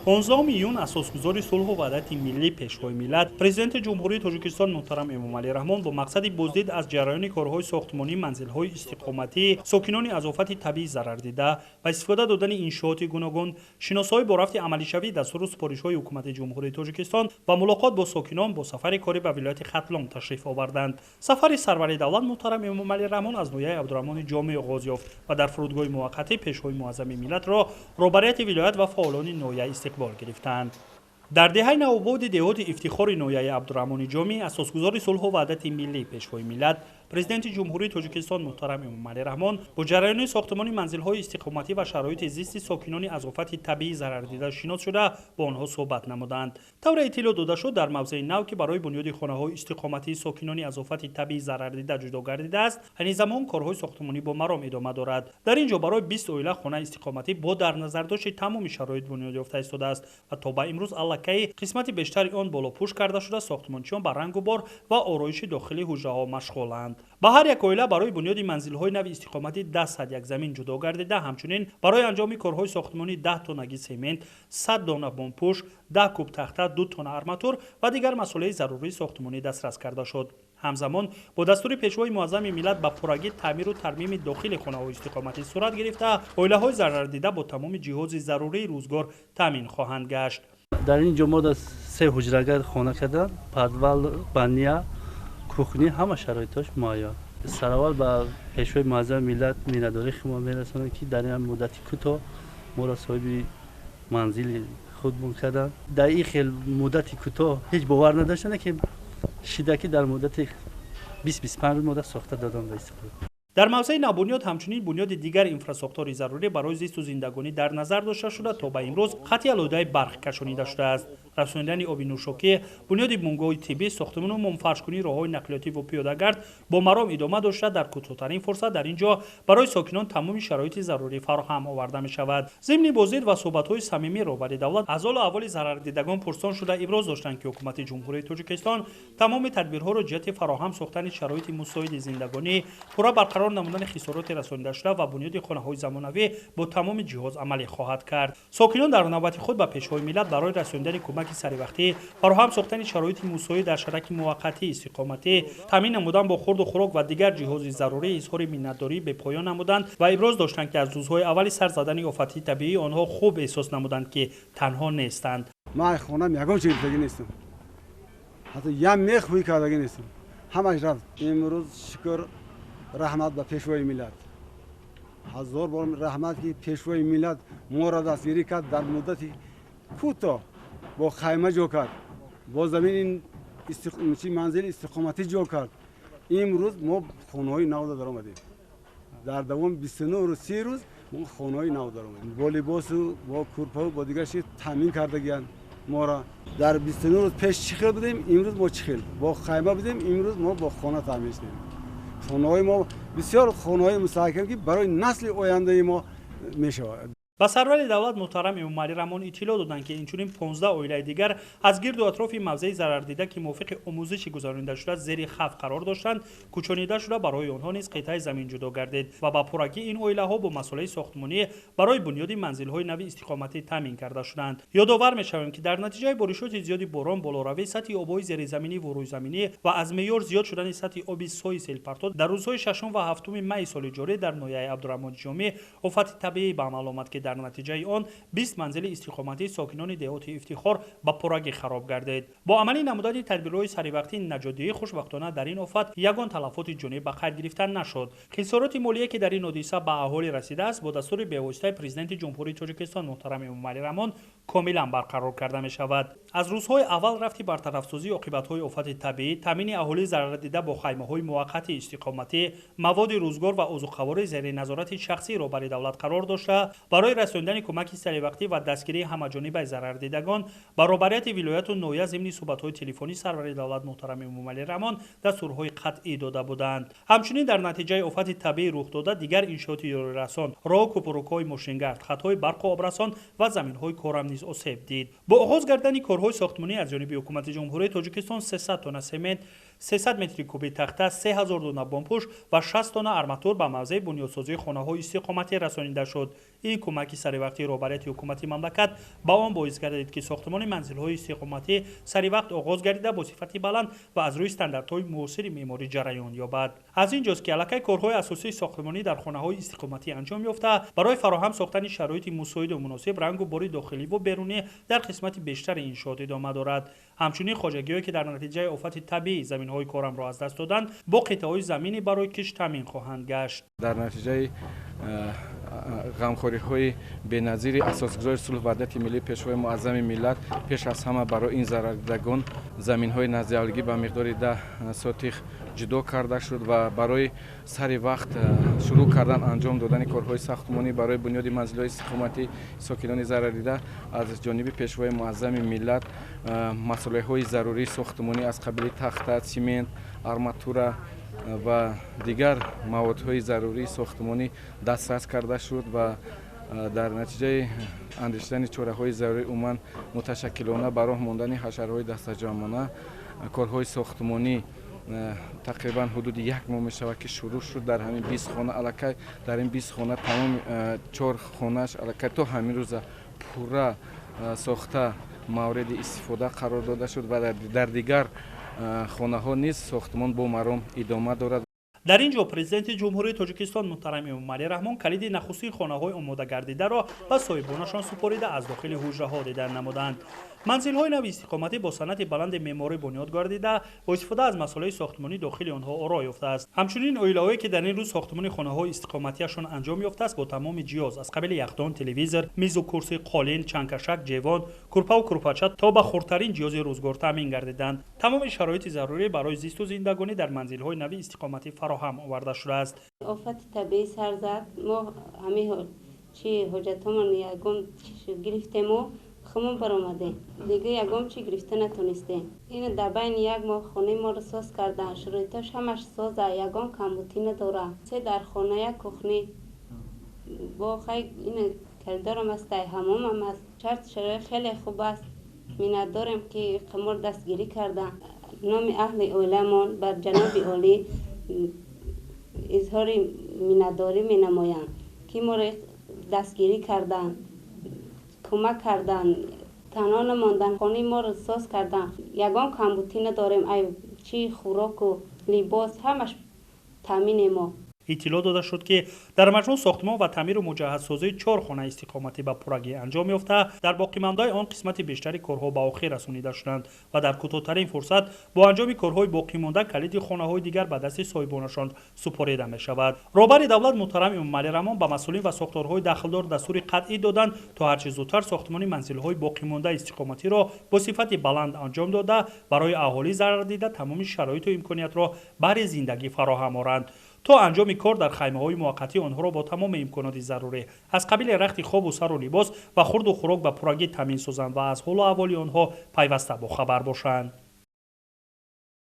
15 июн асосгузори сулҳу ваҳдати миллӣ, Пешвои миллат, Президенти Ҷумҳурии Тоҷикистон муҳтарам Эмомалӣ Раҳмон бо мақсади боздид аз ҷараёни корҳои сохтмонии манзилҳои истиқоматӣ сокинони аз офати табиӣ зарардида ва истифода додани иншооти гуногун, шиносоӣ бо рафти амалишавии дастуру супоришҳои Ҳукумати Ҷумҳурии Тоҷикистон ва мулоқот бо сокинон бо сафари корӣ ба вилояти Хатлон ташриф оварданд. Сафари сарвари давлат муҳтарам Эмомалӣ Раҳмон аз ноҳияи Абдураҳмони Ҷомӣ оғоз ёфт ва дар фурудгоҳи муваққатӣ Пешвои муаззами миллатро роҳбарияти вилоят ва фаъолони ноҳия истиқбол гирифтанд. Дар деҳаи Навободи деҳоти Ифтихори ноҳияи Абдураҳмони Ҷомӣ асосгузори сулҳу ваҳдати миллӣ, Пешвои миллат, Президенти Ҷумҳурии Тоҷикистон муҳтарам Эмомалӣ Раҳмон бо ҷараёни сохтмони манзилҳои истиқоматӣ ва шароити зисти сокинони аз офати табиӣ зарардида шинос шуда, бо онҳо суҳбат намуданд. Тавре иттилоъ дода шуд, дар мавзеи нав, ки барои бунёди хонаҳои истиқоматии сокинони аз офати табиӣ зарардида ҷудо гардидааст, айни замон корҳои сохтмонӣ бо маром идома дорад. Дар ин ҷо барои 20 оила хонаи истиқоматӣ бо дар назардошти тамоми шароит бунёд ёфта истодааст ва то ба имрӯз аллакай қисмати бештари он болопӯш карда шуда, сохтмончиён ба рангу бор ва ороиши дохилии ҳуҷраҳо машғуланд. Ба ҳар як оила барои бунёди манзилҳои нави истиқоматӣ 10 як замин ҷудо гардида, ҳамчунин барои анҷоми корҳои сохтмонӣ 10 тоннаги семент, 100 дона бомпӯш, 10 куб тахта, 2 тонна арматур ва дигар масолеҳи зарурии сохтмонӣ дастрас карда шуд. Ҳамзамон бо дастури Пешвои муаззами миллат ба пуррагӣ таъмиру тармими дохили хонаҳои истиқоматӣ сурат гирифта, оилаҳои зарардида бо тамоми ҷиҳози зарурии рӯзгор таъмин хоҳанд гашт. Дар ин ҷо мо се ҳуҷрага хона кардам, подвал, баня, кухня, ҳама шароитош муайян. Сараввал ба Пешвои муаззами миллат миннатдории худро мерасонам, ки дар ин муддати кӯтоҳ моро соҳиби манзили худмон карданд. Дар ин хел муддати кӯтоҳ ҳеҷ бовар надоштанд, ки шида, ки дар муддати 20-25 рӯз мода сохта додам ба истиқлол. Дар мавзеи навбунёд ҳамчунин бунёди дигар инфрасохтори зарурӣ барои зисту зиндагонӣ дар назар дошта шуда, то ба имрӯз хати алоҳидаи барқ кашонида шудааст. Расонидани оби нӯшокӣ, бунёди бунгоҳи тиббӣ, сохтмону момфаршкунии роҳҳои нақлиётӣ ва пиёдагард бо маром идома дошта, дар кӯтоҳтарин фурсат дар ин ҷо барои сокинон тамоми шароити зарурӣ фароҳам оварда мешавад. Зимни боздид ва суҳбатҳои самимӣ роҳбари давлат аз ҳолу аҳволи зарардидагон пурсон шуда, иброз доштанд, ки Ҳукумати Ҷумҳурии Тоҷикистон тамоми тадбирҳоро ҷиҳати фароҳам сохтани шароити мусоиди зиндагонӣ, пурра барқарор намудани хисороти расонидашуда ва бунёди хонаҳои замонавӣ бо тамоми ҷиҳоз амалӣ хоҳад кард. Сокинон дар навбати худ ба Пешвои миллат барои расонидани кӯмаки саривақтӣ, фароҳам сохтани шароити мусоид дар шараки муваққатии истиқоматӣ, таъмин намудан бо хурду хӯрок ва дигар ҷиҳози зарурӣ изҳори миннатдории бепоён намуданд ва иброз доштанд, ки аз рӯзҳои аввали сар задани офати табиӣ онҳо хуб эҳсос намуданд, ки танҳо нестанд. Ман хонам ягон чиз гирифтагӣ нестам, ҳатто як мех ҳуй кардагӣ нестам, ҳамаш рафт. Имрӯз шукр, раҳмат ба Пешвои миллат, ҳазор бор раҳмат, ки Пешвои миллат моро дастгирӣ кард, дар муддати кӯтоҳ бо хайма ҷо кард, бо замини манзили истиқоматӣ ҷо кард. Имрӯз мо хонаҳои нав даромадем. Дар давоми 29 рӯз, 30 рӯз мо хонаҳои нав даромадем, бо либосу бо курпаву бо дигар чиз таъмин кардагиянд моро. Дар 29 рӯз пеш чӣ хел будем, имрӯз мо чӣ хел бо хайма будем, имрӯз мо бо хона таъмин шудем. Хонаҳои мо бисёр хонаҳои мустаҳкам, ки барои насли ояндаи мо мешавад. Ба сарвари давлат муҳтарам Эмомалӣ Раҳмон иттилоъ доданд, ки инчунин 15 оилаи дигар аз гирду атрофи мавзеи зарардида, ки мувофиқи омӯзиши гузаронидашуда зери хавф қарор доштанд, кӯчонида шуда, барои онҳо низ қитъаи замин ҷудо гардид ва ба пуррагӣ ин оилаҳо бо масолеҳи сохтмонӣ барои бунёди манзилҳои нави истиқоматӣ таъмин карда шуданд. Ёдовар мешавем, ки дар натиҷаи боришоти зиёди борон, болоравии сатҳи обҳои зеризаминӣ ва рӯйзаминӣ ва аз меъёр зиёд шудани сатҳи оби сои селпартов дар рӯзҳои 6 ва 7 майи соли ҷорӣ дар ноҳияи Абдураҳмони Ҷомӣ офати табиӣ ба амал омад, ки дар натиҷаи он 20 манзили истиқоматии сокинони деҳоти Ифтихор ба пуррагӣ хароб гардид. Бо амалӣ намудани тадбирҳои саривақтии наҷотдиҳӣ, хушбахтона, дар ин офат ягон талафоти ҷонӣ ба қайд гирифта нашуд. Хисороти молие, ки дар ин ҳодиса ба аҳолӣ расидааст, бо дастури бевоситаи Президенти Ҷумҳурии Тоҷикистон муҳтарам Эмомалӣ Раҳмон комилан барқарор карда мешавад. Аз рӯзҳои аввал рафти бартарафсозии оқибатҳои офати табиӣ, таъмини аҳолии зарардида бо хаймаҳои муваққати истиқоматӣ, маводи рӯзгор ва озуқаворӣ зери назорати шахсии роҳбари давлат қарор дошта, барои расонидани кӯмаки саривақтӣ ва дастгирии ҳамаҷонибаи зарардидагон ба роҳбарияти вилояту ноҳия зимни суҳбатҳои телефонӣ сарвари давлат муҳтарам Эмомалӣ Раҳмон дастурҳои қатъӣ дода буданд. Ҳамчунин дар натиҷаи офати табиӣ рух дода дигар иншооти ёрирасон, роҳу кӯпурукҳои мошингард, хатҳои барқу обрасон ва заминҳои корам низ осеб дид. Бо оғоз гардани корҳои сохтмонӣ аз ҷониби Ҳукумати Ҷумҳурии Тоҷикистон 300 тонна семент, 300 метри куби тахта, 3000 дона бомпӯш ва 60 тонна арматур ба мавзеи бунёдсозии хонаҳои истиқоматӣ расонида шуд. Ин кӯмаки саривақтии роҳбарияти ҳукумати мамлакат ба он боис гардид, ки сохтмони манзилҳои истиқоматӣ саривақт оғоз гардида, бо сифати баланд ва аз рӯи стандартҳои муосири меъморӣ ҷараён ёбад. Аз ин ҷост, ки аллакай корҳои асосии сохтмонӣ дар хонаҳои истиқоматӣ анҷом ёфта, барои фароҳам сохтани шароити мусоиду муносиб рангу бори дохиливу берунӣ дар қисмати бештари иншоот идома дорад. Ҳамчунин хоҷагиҳое, ки дар натиҷаи офати табиӣ заминҳои корамро аз даст доданд, бо қитъаҳои заминӣ барои кишт таъмин хоҳанд гашт. Дар натиҷаи ғамхориҳои беназири асосгузори сулҳу ваҳдати миллӣ, Пешвои муаззами миллат, пеш аз ҳама барои ин зарардидагон заминҳои наздиавлигӣ ба миқдори 10 сотих ҷудо карда шуд ва барои сари вақт шурӯъ кардан анҷом додани корҳои сохтмонӣ барои бунёди манзилҳои истиқоматӣ сокинони зарардида аз ҷониби Пешвои муаззами миллат масолеҳҳои зарурии сохтмонӣ аз қабили тахта, симент, арматура ва дигар маводҳои зарурии сохтмонӣ дастрас карда шуд ва дар натиҷаи андешидани чораҳои зарурӣ, умуман муташаккилона ба роҳ мондани ҳашарҳои дастаҷамъона, корҳои сохтмонӣ тақрибан ҳудуди як моҳ мешавад, ки шурӯъ шуд. Дар ҳамин 20 хона аллакай, дар ин 20 хона тамоми 4 хонааш аллакай то ҳамин рӯза пурра сохта мавриди истифода қарор дода шуд ва дар дигар хонаҳо низ сохтмон бо маром идома дорад. Дар ин ҷо Президенти Ҷумҳурии Тоҷикистон муҳтарам Эмомалӣ Раҳмон калиди нахустин хонаҳои омодагардидаро ба соҳибонашон супорида, аз дохили ҳуҷраҳо дидан намуданд. Манзилҳои нави истиқоматӣ бо санъати баланди меъморӣ бунёд гардида, бо истифода аз масолеҳи сохтмонӣ дохили онҳо оро ёфтааст. Ҳамчунин оилаҳое, ки дар ин рӯз сохтмони хонаҳои истиқоматиашон анҷом ёфтааст, бо тамоми ҷиҳоз аз қабили яхдон, телевизор, мизу курсӣ, қолин, чангкашак, ҷевон, курпаву курпача то ба хурдтарин ҷиҳози рӯзгор таъмин гардиданд. Тамоми шароити зарурӣ барои зисту зиндагонӣ дар манзилҳои нави истиқоматӣ фароҳам оварда шудааст. Офати табиӣ сар зад, мо ҳамин чи ҳоҷатҳомон ягон гирифтему хумон баромадем, дига ягон чи гирифта натонистем. Ина дар байни як моҳ хонаи моро соз кардан, шароитош ҳамаш соза, ягон камбутӣ надора. Се дар хона, як кухни, бо хай ина коридорам аст, ҳамомам аст. Шарт шароит хеле хуб аст. Миннатдорем, ки моро дастгирӣ кардан. Номи аҳли оиламон бар ҷаноби олӣ изҳори миннатдорӣ менамоям, ки моро дастгирӣ карданд, кӯмак карданд, танҳо намонданд, хонаи моро соз карданд. Ягон камбутӣ надорем, ай чи хӯроку либос ҳамаш таъмине мо. Иттилоъ дода шуд, ки дар маҷмӯъ сохтмон ва таъмиру муҷаҳҳазсозии 4 хонаи истиқоматӣ ба пуррагӣ анҷом ёфта, дар боқимондаи он қисмати бештари корҳо ба охир расонида шуданд ва дар кӯтоҳтарин фурсат бо анҷоми корҳои боқимонда калиди хонаҳои дигар ба дасти соҳибонашон супорида мешавад. Роҳбари давлат муҳтарам Эмомалӣ Раҳмон ба масъулин ва сохторҳои дахлдор дастури қатъӣ доданд, то ҳарчи зудтар сохтмони манзилҳои боқимондаи истиқоматиро бо сифати баланд анҷом дода, барои аҳолӣ зарардида тамоми шароиту имкониятро баҳри зиндагӣ фароҳам оранд. То анҷоми кор дар хаймаҳои муваққатӣ онҳоро бо тамоми имконоти зарурӣ аз қабили рахти хобу сару либос ва хурду хӯрок ба пуррагӣ таъмин созанд ва аз ҳолу аҳволи онҳо пайваста бохабар бошанд.